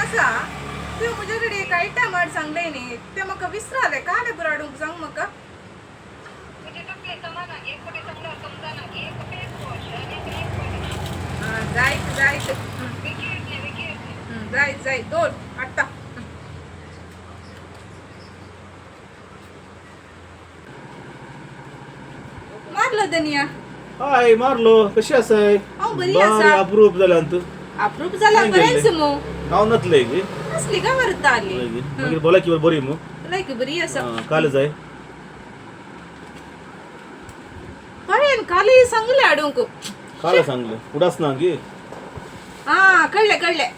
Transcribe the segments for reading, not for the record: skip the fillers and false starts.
आसा, तुवें म्हजे कडेन एक आयटम हाड सांगलें न्ही, तें म्हाका विसरालें. काले पुरो हाडूंक सांग म्हाका. आं, जायत जायत. जायत जायत, दोन हाडटा. मारलो धनिया. हाय मारलो, कशी आसाय? हांव बरी आसा. अप्रूप जाल्यान तूं. अप्रूप जाला. खंय बरेंच गेल्लें? मू. हांव नतले की. असली का वरता आली. मागीर बोला की बरी मू? लायक बरी आसा. काल जाय. बरें, कालय सांगलें हाडूंक. काल सांगले, उडास ना की. आं, कळ्ळें कळ्ळें.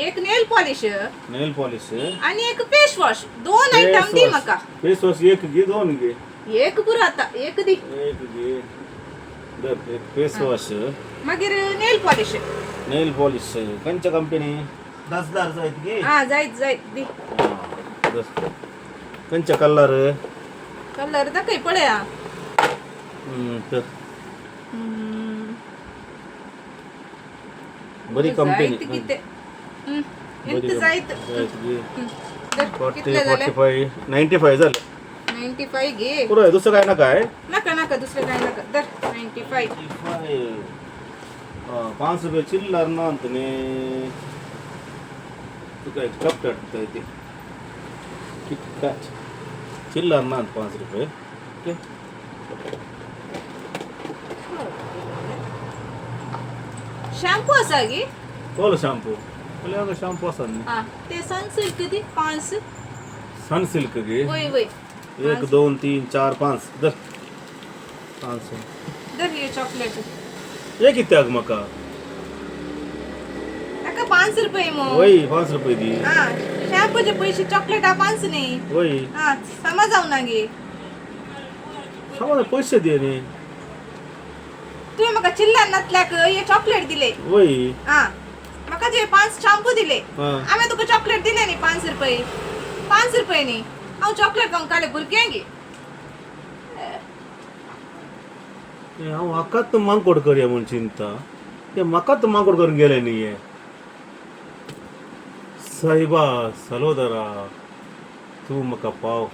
एक नेल पॉलिश. Nail polish. आनी एक फेस वॉश, दोन आयटम दी म्हाका. फेस वॉश एक घे, दोन घे? एक पुरो आतां, एक दी. एक घे, धर एक फेस वॉश. मागीर नेल पॉलिश. नेल पॉलिश खंयच्या कंपनी दसदार जायत की? आं, जायत जायत, दी. खंयच्या कलर? कलर दाखय पळया. तर बरी कंपनी. जायत कितें. एंत जायत. जायत घे. धर, 40. कितले जाले? 45, 95 झाले. 95 घे. पुरो आहे, दुसरं काय नका आहे? नाका नाका, दुसरें काय नाका. धर 95. 5 रुपये चिल्लर ना अंतने तुका एक चॉकलेट दिता ते किटकॅट. चिल्लर ना 5 रुपये. ओके. शॅम्पू आसा गी? कोलो शॅम्पू पळय, शॅम्पू आसा न्ही. आं, ते सनसिल्क दी पांच. सनसिल्क गे? वय वय. एक, दोन, तीन, चार, पांच, धर 5. धर हे चॉकलेट. हे कित्याक म्हाका? ताका 5 रुपये मो. वय, 5 रुपये दी. आं, शॅम्पूचे पैसे चॉकलेटा पांच न्ही. वय. आं, समा जावना गे. समज पयशे दी न्ही. तुवें म्हाका चिल्लर नातल्याक हे चॉकलेट दिले. वय. आं, म्हाका जे पांच शॅम्पू दिले. आं. हांवें तुका चॉकलेट दिले न्ही 5 रुपये, 5 रुपये न्ही. हांव चॉकलेट खावंक काडले भुरग्यांक गे. हे हांव हाकाच मांकोड करया म्हूण चिंता, ते म्हाकाच मांकोड करून गेले न्ही हे. साहेबा सलोदरा, तूं म्हाका पाव.